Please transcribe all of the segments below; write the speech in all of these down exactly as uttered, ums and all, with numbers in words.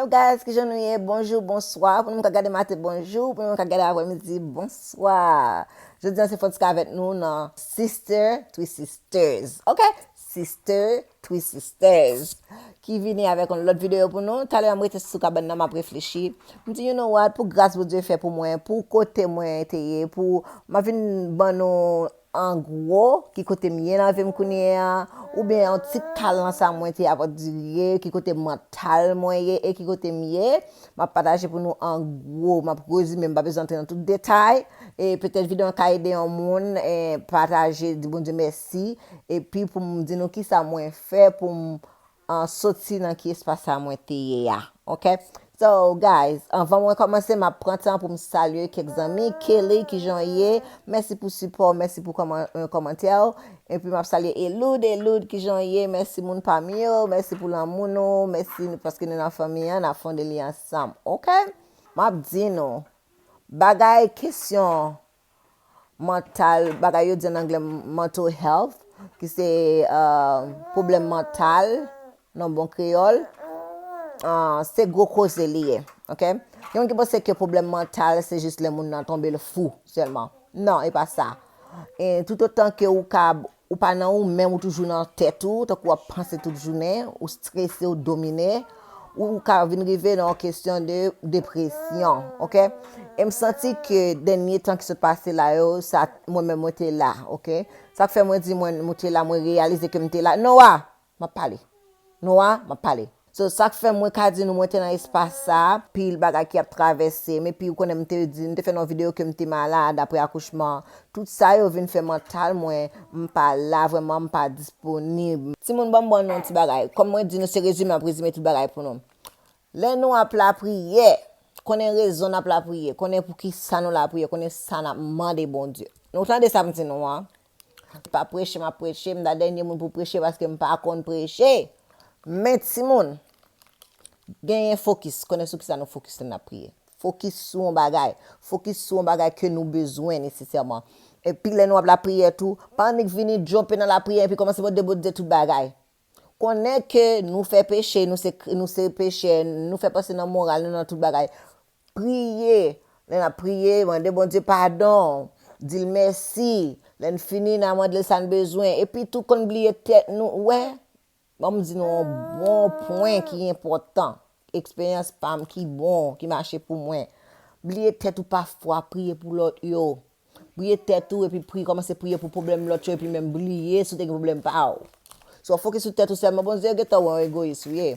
Guys, kijan nou ye? Bonjou, bonswa. Pou nou ka gade maten, bonjou. Pou nou ka gade aprèmidi, bonswa. Jodi a se Francisca avèk nou nan Sister Three Sisters. Ok? Sister Three Sisters. Ki vini avèk yon lòt videyo pou nou. Talè a m rete sou kabann nan, m ap reflechi. M di, you know what? Pou gras Bondye fè pou mwen, pou kote mwen te ye, pou m ap vin ban nou an gwo, ki kote m ye nan vi m kounye a, oubyen yon ti kal nan sa mwen te avandiriye, ki kote mantal mwen ye, e ki kote m ye. M ap pataje pou nou an gwo, m ap rezime, m pa bezwen antre nan tout detay. E petèt videyo an ka ede yon moun, e pataje, di Bondye mèsi, epi pou m di nou kisa mwen fè pou m an soti nan ki espas sa mwen te ye a. Ok? So, guys, anvan mwen kòmanse, m ap pran tan pou m salye kèk zanmi. Kelly, kijan w ye? Mèsi pou sipò, mèsi pou kòman- euh, kòmantè w. Epi m ap salye Eloud, Eloud, kijan w ye? Mèsi moun pa m yo, mèsi pou lanmou nou, mèsi paske nou nan fanmi an, n ap fonde li ansanm. Ok? M ap di nou, bagay kesyon mantal, bagay yo di an anglè mental health, ki se euh, pwoblèm mantal, nan bon kreyòl, euh, se gwo koze li ye. Ok? Gen moun ki panse ke pwoblèm mantal se jis lè moun nan tonbe l fou sèlman. Non, e pa sa. E toutotan ke ou ka, ou pa nan ou menm, ou toujou nan tèt ou, tankou w ap panse tout jounen, ou strese, ou domine, ou ka vin rive nan yon kesyon de depresyon, ok? E m santi ke dènye tan ki sot pase la yo, sa, mwen menm mwen te la, ok? Sa k fè mwen di mwen, mwen te la, mwen reyalize ke m te la. Noah, m ap pale. Noah, m ap pale. So, sa k fè mwen ka di nou mwen te nan espas sa, pil bagay ki ap travèse m, epi ou konnen m te di, m te fè nan yon videyo ke m te malad apre akouchman. Tout sa yo vin fè mantal mwen, m pa la vrèman, m pa disponib. Timoun, ban m ban nou yon ti bagay. Kòm mwen di nou, se rezime, m ap rezime tout bagay pou nou. Lè nou ap lapriyè, konnen rezon n ap lapriyè, konnen pou ki sa nou lapriyè, konnen sa n ap mande Bondye. Nou tande sa m di nou an? Pa preche, m ap preche, m ta dènye moun pou preche paske m pa konn preche. Men timoun, genyen fokis, konnen sou ki sa nou fokis lè n ap priye. Fokis sou yon bagay. Fokis sou yon bagay ke nou bezwen nesesèman. Epi lè nou ap lapriyè tou, pa annik vini djonpe nan lapriyè epi kòmanse mande Bondye tout bagay. Konnen ke nou fè peche, nou se, nou se pechè, nou fè pase nan moral nou nan tout bagay. Priye. Lè n ap priye, mande Bondye padon, di l mèsi. Lè n fini, n a mande l sa n bezwen. Epi tou konn bliye tèt nou, ou wè? Ban m di nou yon bon pwen ki enpòtan. Eksperyans pa m ki bon, ki mache pou mwen. Bliye tèt ou pafwa, priye pou lòt yo. Priye tèt ou epi priye, kòmanse priye pou pwoblèm lòt yo epi menm bliye si w te gen pwoblèm pa w. Si w ap fokis sou tèt ou sèlman, Bondye gentan wè yon egoyis ou ye.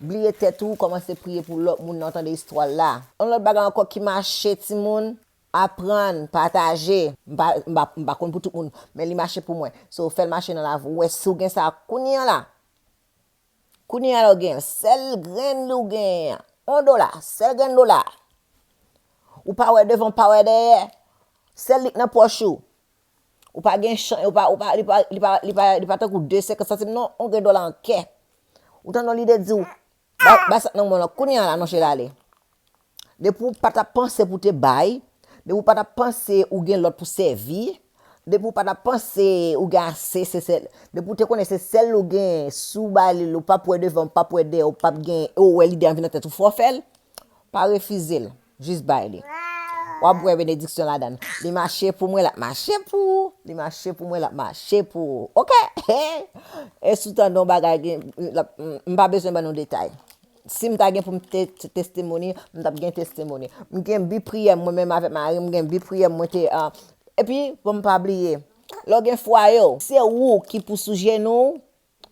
Bliye tèt ou, kòmanse priye pou lòt moun nan, tande istwa l la. Yon lòt bagay ankò ki mache, timoun, aprann, pataje. M pa, m pa, m pa konn pou tout moun, men li mache pou mwen. So, fè l mache nan lavi w. Wè si w gen sa kounye a la. Kounye a la w gen sèl grenn li w gen an, yon dola, sèl grenn dola. Ou pa wè devan, pa wè dèyè, sèl li k nan pòch ou. Ou pa gen chan, ou pa, ou pa, li pa, li pa, li pa, li pa tankou de senkant santim non, yon grenn dola an kè. Ou tande yon lide di w, bay, bay sa k nan men w lan, kounye a la, nonche l ale. Depi w pa t ap panse pou te bay, depi w pa t ap panse ou gen lòt pou sèvi, depi w pa t ap panse ou gen ase, se sèl, depi w te konnen se sèl ou gen, si w bay li, ou p ap wè devan, ou p ap wè dèyè, ou p ap gen, ou wè lide an vin nan tèt ou, fò w fè l, pa refize l, jis bay li. W ap wè benediksyon ladan l. Li mache pou mwen, l ap mache pou ou. Li mache pou mwen, l ap mache pou ou. Ok? E si w tande yon bagay, gen, l ap, m pa bezwen ban nou detay. Si m ta gen pou m te, te testimony, m t ap gen testimony. M gen bi priyè m, mwen menm avèk mari m, m gen bi priyè m, mwen te, ah, epi, pou m pa bliye, lè w gen fwaye w, se ou ki pou sou jenou w,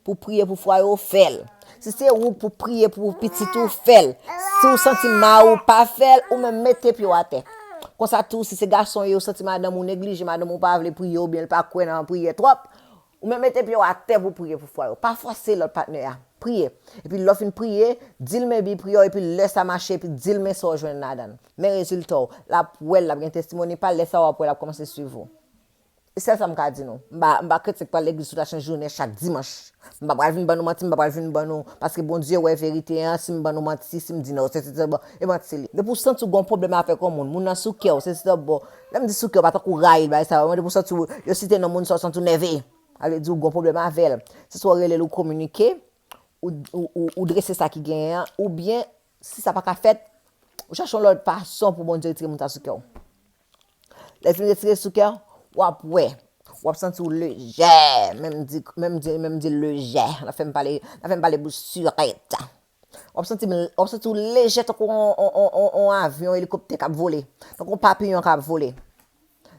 pou priye pou fwaye w, fè l. Si se ou pou priye pou pitit ou, fè l. Si w santi mari w pa fè l, ou menm mete pye w atè. Konsa tou, si se gason w ye, ou santi madanm ou neglije, madanm ou pa vle priye oubyen l pa kwè nan priyè twòp, ou menm mete pye w atè pou priye pou fwaye w. Pa fòse lòt patnè a. Priye. Epi lè w fin priye, di l men bi priyè w, epi lè sa mache, epi di l men sa w jwenn ladan l. Men rezilta w. L ap wè l, l ap gen testimony pa l, lè sa w ap wè l ap kòmanse swiv ou. E sèl sa m ka di nou. M pa, m pa kretyen k pral legliz tout la chak jounen, chak dimanch. M pa pral vin ban nou manti, m pa pral vin ban nou, paske Bondye wè verite an, si m ban nou manti, si m di non, se, se, se, bon, e manti li. Depi w santi w gen yon pwoblèm avèk yon moun, moun nan sou kè w, se, se, bon, lè m di sou kè w, pa tankou rayi l, bagay sa yo, men depi w santi w, yo site non moun sa, w santi w nève, sa vle di w gen yon pwoblèm avè l. Se swa w rele l, ou kominike, ou, ou, ou, ou drese sa ki genyen an, oubyen Si sa pa ka fèt, ou chache yon lòt fason pou Bondye retire moun sa sou kè w. Lè l fin retire sou kè w, w ap wè. W ap santi w lejè. Menm di, menm di, menm di lejè. N ap fè m pale, n ap fè m pale bouch sirèt. W ap santi, w ap santi w lejè tankou on, on, on, on, on avyon, elikoptè k ap vole. Tankou on papiyon k ap vole.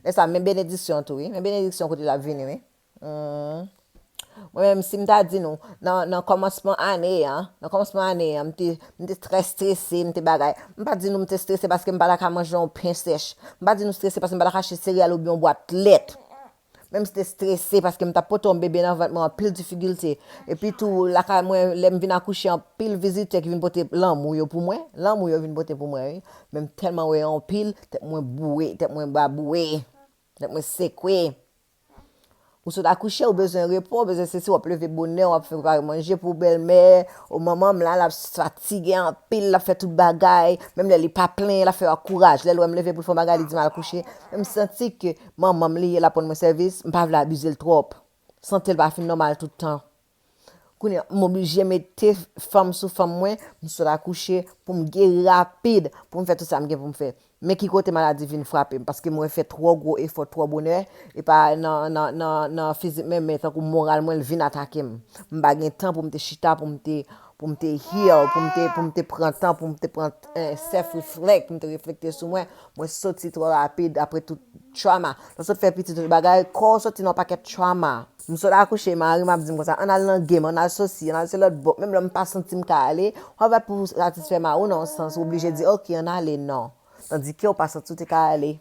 Lè sa, men benediksyon tou, wi. Men benediksyon kote l ap vini, wi. Hmm. Mwen menm, si m ta di nou, nan, nan kòmansman ane a, nan kòmansman ane a, m te, m te trè strese, m te bagay. M pa di nou m te strese paske m pa ta ka manje yon pen sèch. M pa di nou strese paske m pa ta ka achte sereyal oubyen yon bwat lèt. Men m te strese paske m t ap pote yon bebe nan vant mwen, anpil difikilte. Epi tou, lakay mwen, lè m vin akouche, anpil vizitè ki vin pote lanmou yo pou mwen. Lanmou yo vin pote pou mwen, wi. Men m tèlman wè anpil, tèt mwen boure, tèt mwen ba boure, tèt mwen sekwe. Ou sot akouche, ou bezwen repo, ou bezwen sesi, w ap leve bonè, w ap prepare manje pou bèlmè, ou manman m la, l ap fatige anpil, l ap fè tout bagay, menm lè li pa plenyen, l ap fè w ak kouraj. Lè l wè m leve pou l fè yon bagay, li di m al kouche. Men m santi ke manman m li ye, l ap rann mwen sèvis, m pa vle abize l twòp. Sante l pa fin nòmal tout tan. Kounye a, m oblije mete fanm sou fanm mwen, m sot akouche, pou m geri rapid, pou m fè tout sa m gen pou m fè. Men ki kote maladi vin frape m, paske mwen fè twò gwo efò, twò bonè, e pa nan, nan, nan, nan fizik mwen, men tankou moral mwen, l vin atake m. M pa gen tan pou m te chita, pou m te, pou m te heal, pou m te, pou m te pran tan, pou m te pran, eh, self reflect, pou m te reflekte sou mwen. Mwen soti twò rapid apre tout trauma. Lè w sot fè pitit, tout bagay, kò w soti nan yon pakèt trauma. M sot akouche, mari m ap di m konsa, ann al nan game, ann al sosi, ann al se lòt bò. Menm lè m pa santi m ka ale, w ap bat pou satisfè mari w nan yon sans, ou oblije di, ok, ann ale, non. Tandike w pa santi w te ka ale.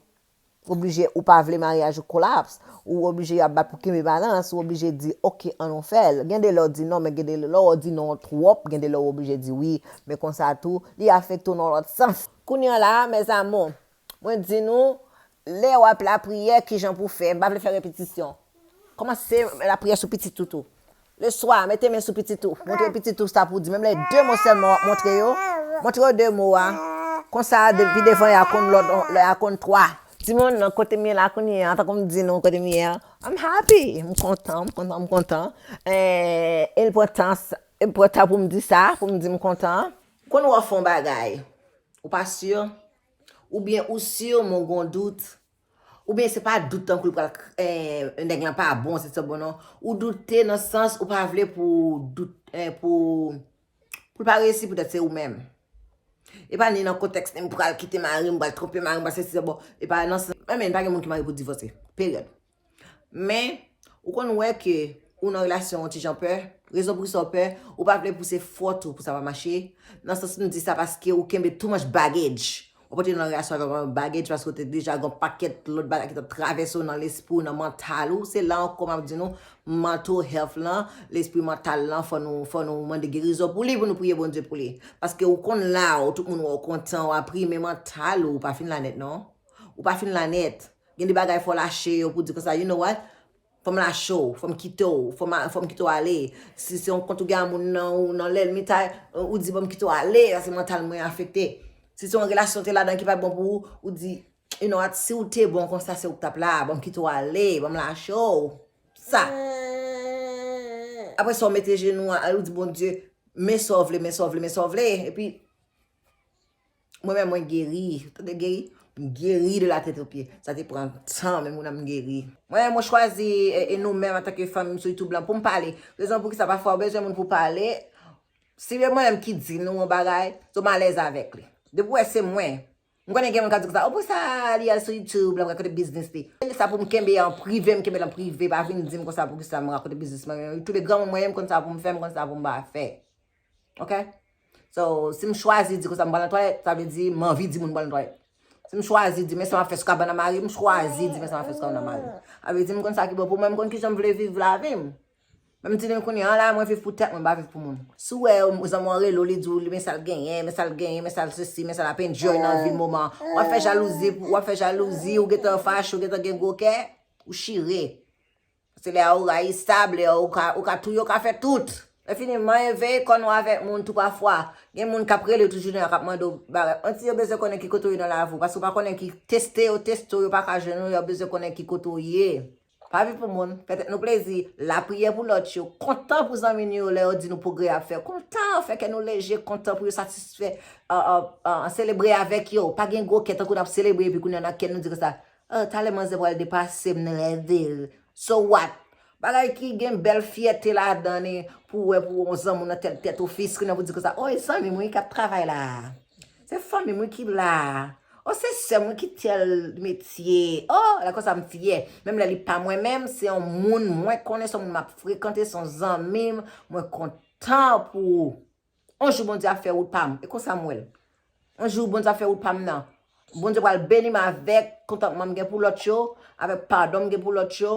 Ou oblije, ou pa vle maryaj ou kolaps. Ou oblije ap bat pou kenbe balans, ou oblije di, ok, ann nou fè l. Gen de lè w di non, men gen de lè w di non twòp, gen de lè w oblije di wi. Men konsa tou, li afekte w nan lòt sans. Kounye a la, mes amours, mwen di nou, lè w ap lapriyè, kijan pou w fè? M pa vle fè repetisyon. Kòmanse lapriyè sou pitit ou tou. Leswa, mete men sou pitit ou. Montre pitit ou sa pou w di. Menm lè de mo sèlman w ap montre yo. Montre yo de mo a. Konsa, depi devan, y a konn lòt, lè y a konn twa. Timoun, kote m ye la kounye a, tankou m di nou kote m ye a. I'm happy. M kontan, m kontan, m kontan. Eh, e l pran tan, e l pran tan pou m di sa, pou m di m kontan. Konn w ap fè yon bagay. Ou pa si. Oubyen ou si, men w gen yon dout. Oubyen se pa dout tankou l pral, eh, nèg lan pa bon, se sa bon non. Ou doute nan sans ou pa vle pou dout, eh, pou, pou l pa reyisi poutèt se ou menm. E pa ni nan kontèks ni m pral kite mari m, m pral twonpe mari m, paske se bon. E pa nan sans, men, men pa gen moun ki mare pou divòse. Peryòd. Men, ou konn wè ke ou nan relasyon yon ti jan pè, rezon poukisa w pè, ou pa vle pou se fòt ou pou sa pa mache. Nan sans m di sa paske ou kenbe too much baggage. Ou pote nan relasyon avèk yon baggage paske w te deja gen yon pakèt lòt bagay ki t ap travèse w nan lespri w, nan mantal ou. Se la ankò m ap di nou, mental health lan, lespri mantal lan, fò nou, fò nou mande gerizon pou li, pou nou priye Bondye pou li. Paske ou konn la, ou tout moun wè w kontan, w ap ri, men mantal ou, ou pa fin la nèt non. Ou pa fin la nèt. Gen de bagay fò w lache yo pou di konsa, you know what? Fò m lache w, fò m kite w, fò m, fò m kite w ale. Si se yon kont ou gen a moun nan, ou nan lènmi tay, ou di ban m kite w ale, paske mantal mwen afekte. Si se yon relasyon te ladan ki pa t bon pou ou, ou di, you know what, si w te bon konsa, se ou k t ap la, ban m kite w ale, ban m lache w. Sa. Apre sa, w mete jenou a, ou di, Bondye, men sa w vle, men sa w vle, men sa w vle. Epi, mwen menm, mwen geri. Tande geri? M geri de la tèt o pye. Sa te pran tan, men mwen menm m geri. Mwen menm, mwen chwazi, e, e nou menm, antanke fanmi m sou YouTube lan, pou m pale. Rezon poukisa pafwa ou bezwen moun pou pale. Si se mwen menm ki di nou yon bagay, so m alèz avèk li. Depi w wè se mwen, m konnen gen moun k ap di konsa, o, poukisa li al sou YouTube, l ap rakonte biznis li. Sa pou m kenbe an prive, m kenbe l an prive, pa vin di m konsa poukisa m rakonte biznis mwen. Men YouTube granmoun mwen ye, m konn sa pou m fè, m konn sa pou m pa fè. Ok? So, si m chwazi di konsa m pral nan twalèt, sa vle di m anvi di moun m pral nan twalèt. Si m chwazi di, men sa m ap fè sou kabann a mari, m chwazi di, men sa m ap fè sou kabann a mari. Sa vle di m konn sa ki bon pou mwen, m konn kijan m vle viv lavi m. Men m di nou kounye a la, mwen viv pou tèt mwen, m pa viv pou moun. Si w wè zanmi w an rele w, li di w, men sa l genyen, men sa l genyen, men sa l sesi, men sa l ap enjoy nan vi l moman. W ap fè jalouzi, w ap fè jalouzi, ou gentan fache, ou gentan gen gwo kè, ou chire. Se lè a ou rayisab, lè a ou ka, ou ka touye, ou ka fè tout. Lè fini, manyen veye kò nou avèk moun tou pafwa. Gen moun k ap rele w tout jounen an, k ap mande w bagay. Anti yo bezwen konnen ki kote w ye nan lavi w, paske w pa konnen ki teste yo, teste w, yo pa ka jwenn ou, yo bezwen konnen ki kote w ye. Pa viv pou moun, fè tèt nou plezi, lapriyè pou lòt yo, kontan pou zanmi nou yo lè yo di nou pwogrè y ap fè, kontan, fè kè nou leje, kontan pou yo satisfè, an, an, an, selebre avèk yo. Pa gen gwo kè tankou n ap selebre epi kounye a nan kè nou di konsa, oh, talè manzè pral depase m nan leve l. So what? Bagay ki gen bèl fyète ladan li pou wè pou yon zanmi w nan tèl tèt ofis, kounye a pou di konsa, oh, e zanmi m wi k ap travay la. Se fanmi m wi ki la. Oh, se sè m wi ki tèl metye. Oh, la konsa m fyè. Menm lè li pa mwen menm, se yon moun mwen konnen, se yon moun m ap frekante, se yon zanmi m, mwen kontan pou ou. On jou Bondye ap fè wout pa m. E konsa m wè l. On jou Bondye ap fè wout pa m nan. Bondye pral beni m avèk kontantman m gen pou lòt yo, avèk padon m gen pou lòt yo,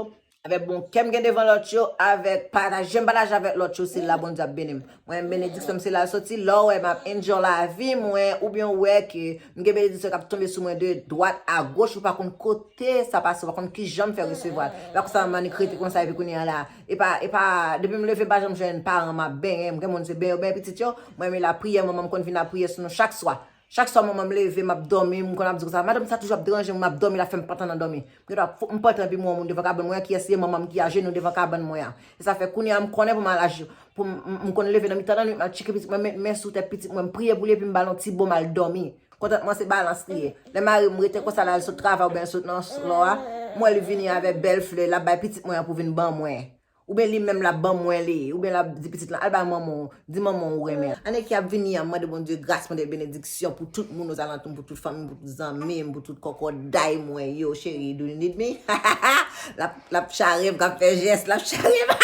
avèk bon kè m gen devan lòt yo, avèk pataje m pataje avèk lòt yo, se la Bondye ap beni m. Mwen, benediksyon m se la l soti. Lè w wè m ap enjoy lavi mwen, oubyen w wè ke m gen benediksyon k ap tonbe sou mwen de dwat a goch, ou pa konn kote sa pase, ou pa konn kijan m fè resevwa l. La konsa m annik rete konsa epi kounye a la. E pa, e pa, depi m leve m pa janm jwenn paran m ap benyen. M gen moun se benyen yo benyen pitit yo. Mwen menm lapriyè, manman m konn vin lapriyè sou nou chak swa. Chak swa manman m leve, m ap dòmi, m konn ap di konsa, madanm sa toujou ap deranje m, m ap dòmi, l ap fè m pantan nan dòmi. M gen dwa fou, m pantan epi m wè yon moun devan kabann mwen an, kiyès li ye, manman m ki aje nou devan kabann mwen an. E sa fè kounye a m konnen pou m al aji, pou m, m, m konn leve nan mitan lannwit, m al tcheke pitit mwen, met men sou tèt pitit mwen, m priye pou li epi m ba l yon ti bon, m al dòmi. Kontantman se balans li ye. Lè mari m rete konsa la, l sot travay oubyen l sot nan slò a, m wè li vini avèk bèl flè, l ap bay pitit mwen an pou vin ban mwen. Oubyen li menm l ap ban mwen li, oubyen l ap di pitit lan, al bay manman w, di manman w ou renmen l. Ane ki ap vini an, m mande Bondye gras, mande benediksyon pou tout moun ozalantou m, pou tout fanmi m, pou tout zanmi m, pou tout kòkòday mwen yo, cheri, do you need me? L ap, l ap chare m, k ap fè jès, l ap chare m.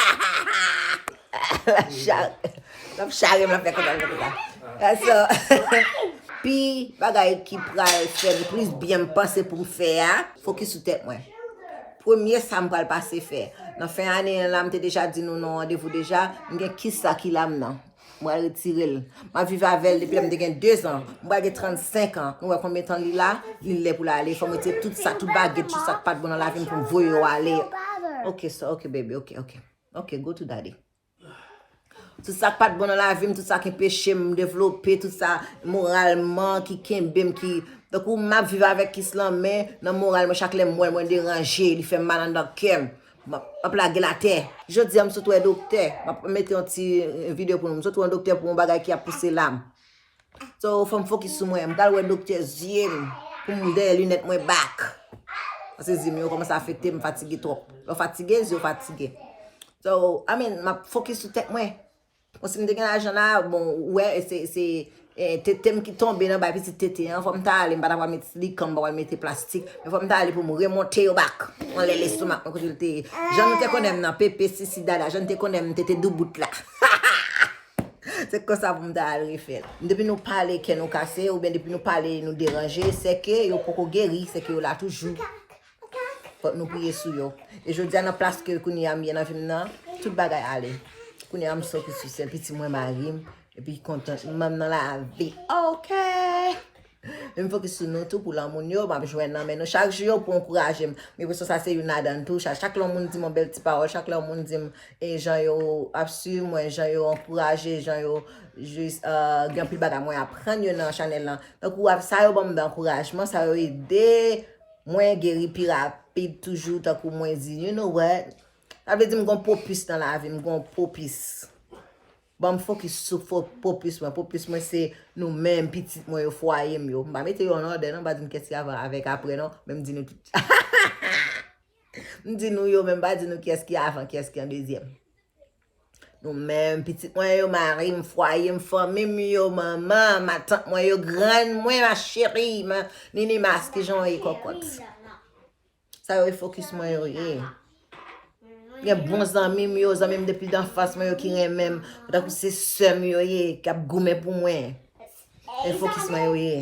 L ap chare, l ap chare m, l ap fè konsa, l ap fè konsa. So, pi bagay ki pral fè m plis byen m panse pou m fè a, fokis sou tèt mwen. Premye sa m pral pase fè. Nan fen ane an la, m te deja di nou nan randevou deja, m gen kis sa ki la m nan. M pral retire l. M ap viv avè l depi lè m te gen dezan. M pral gen trannsenk an. Nou wè konbyen tan li la? Li lè pou l ale. Fò m retire tout sa, tout bagèt, tout sa k pa t bon nan lavi m pou m voye yo ale. Ok, so, ok, baby, ok, ok. Ok, go to daddy. Tout sa k pa t bon nan lavi m, tout sa k enpeche m devlope, tout sa moralman ki kenbe m, ki, tankou m ap viv avèk kis lan, men nan moral mwen, chak lè m wè l, mwen deranje, li fè m mal anndan kè m. M ap, m ap lage l atè. Jodi a, m sot wè doktè. M ap mete yon ti, eh, videyo pou nou. M sot wè yon doktè pou yon bagay ki ap pouse lam. So, fò m fokis sou mwen. M pral wè doktè zye m pou m dèyè linèt mwen back. Paske zye m yo kòmanse afekte m, fatige twòp. Lè w fatige, zye w fatige. So, I mean, m ap fokis sou tèt mwen. Bon, si m te gen lajan la, bon, ou wè, se, se, eh, tete m ki tonbe nan bay pitit tete an. Fò m ta ale, m pa ta pral met silikan, m pa pral mete plastik. Men fò m ta ale pou m remonte yo back. Anlè lestomak mwen kote l te ye. Jan nou te konnen m nan, pepe, sisi, dada. Jan nou te konnen m, tete doubout la. Se konsa pou m ta al refè l. Depi nou pale, kè nou kase, oubyen depi nou pale, nou deranje, se ke yo poko geri, se ke yo la toujou. Fòk nou priye sou yo. E jodi a, nan plas ke kounye a m ye nan vi m nan, tout bagay ale. Kounye a, m sòti sou sèl piti mwen, mari m, epi kontantman m nan lavi. Ok! Men m fokis sou nou tou pou lanmou n yo, m ap jwenn nan men nou chak jou yo pou ankouraje m. M gen enpresyon sa se youn ladan l tou. Chak, chak lè yon moun di m yon bèl ti pawòl, chak lè yon moun di m, e, jan yo ap swiv mwen, jan yo ankouraje, jan yo jis, eh, gen anpil bagay mwen aprann yo nan chanèl lan. Tankou ap, sa yo ban m de ankourajman, sa yo ede mwen geri pi rapid toujou, tankou mwen di, you know what? Sa vle di m gon pwopis nan lavi m, m gon pwopis. Ban m fokis sou fo-, pwopis mwen. Pwopis mwen se nou menm, pitit mwen yo, fwaye m yo. M pa mete yo an òdè non, m pa di n kiyès ki avan avèk aprè non, men m di nou tout. M di nou yo, men m pa di nou kiyès ki avan, kiyès ki an dezyèm. Nou menm, pitit mwen yo, mari m, fwaye m, fanmi m yo, manman, matant mwen yo, grann mwen, ma chérie, ma Nini Mas, kijan w ye kòkòt? Sa yo e fokis mwen yo ye. Gen bon zanmi m yo, zanmi m depi danfans mwen yo ki renmen m, tankou se sè m yo ye, k ap goumen pou mwen. E fokis mwen yo ye.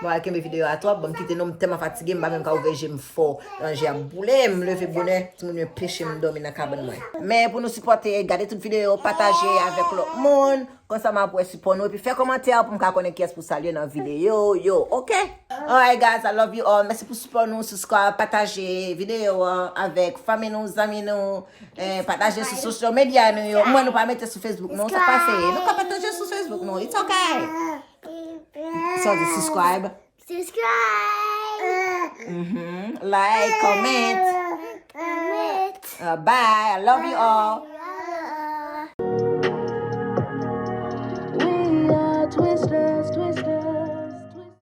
Mwen al kenbe videyo a twòp, ban m kite non, m tèlman fatige, m pa menm ka ouvè je m fò. Nan je ap boule, m leve bonè, timoun yo peche m dòmi nan kabann mwen. Men pou nou sipòte, gade tout videyo, pataje avèk lòt moun. Konsa m ap wè sipò nou, epi fè kòmantè pou m ka konnen kiyès pou salye nan videyo yo, ok? Alright guys, I love you all. Mèsi pou sipò nou, subscribe, pataje videyo an avèk fanmi nou, zanmi nou, eh, pataje sou social media nou yo. Mwen nou pa mete sou Facebook non, sa pase. Nou ka pataje sou Facebook nou, it's ok. Sa di subscribe. Subscribe. Mhm. Like, comment. Uh, bye. I love you all.